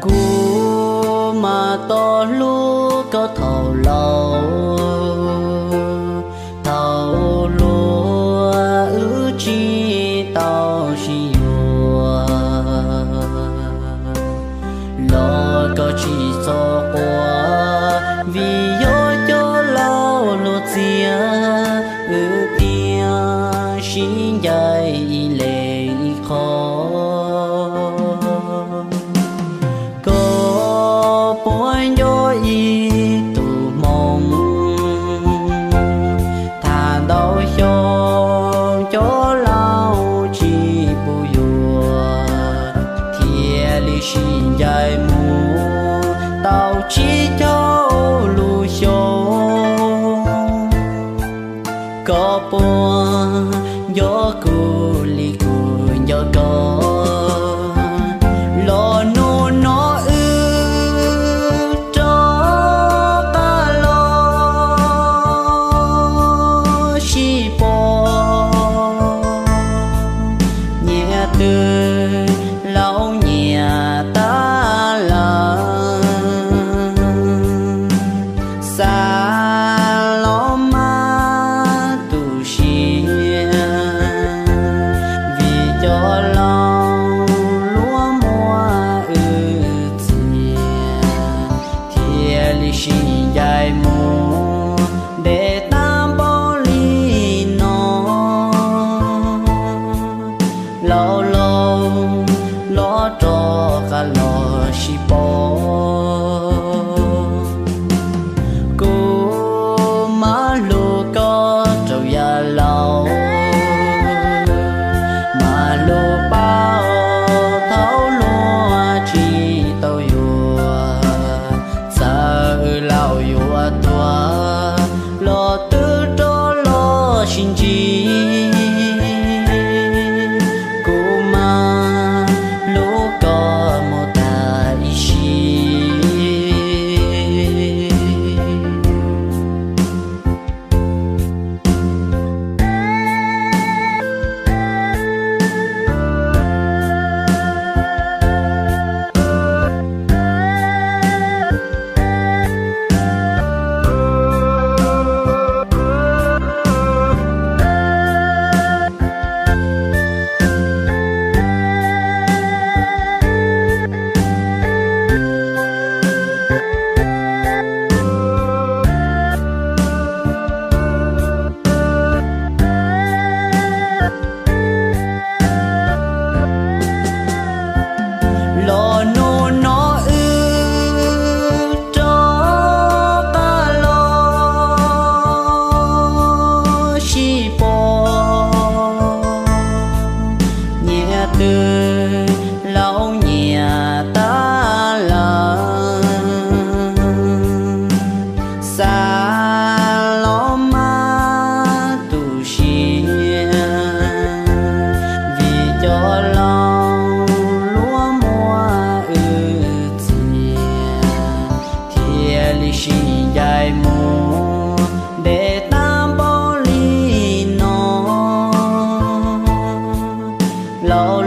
Kuv mas tau hlub koj thaum laus, thaum hluas wb tsis tau sib yuav. Los koj tsis txhob quaj, vim yog cov laus luag txiaj, wb thiaj sib ncaim ib leeg ib qho. Koj puas nco ib tug hmoov, tham ntau xyoo cov laus tsis pub yuav, thiaj li sib ncaim mus tau tsib caug lub xyoo. Koj puas nco kuv li kuv nco koj? Los hnub no wb rov qab los sib pom, nyias twb laus nyias tab lawm. Xav los mas tu siab, vim cov laus luag muab wb txiav, thiaj li sib ncaim mus ntev tag npaum li no. Laus laus los rov qab los sib pom. Kuv mas hlub koj rau yav laus, mas hlub pab thaum hluas tsis tau yuav. Txawm wb laus yuav tuag los twb rov los sib ntsib. Kuv mas hlub koj mus tas ib sim. Los hnub no wb rov qab los sib pom, nyias twb laus nyias tab lawm. Xav los mas tu siab, vim cov laus luag muab wb txiav, thiaj li sib ncaim mus ntev tag npaum li no. Laus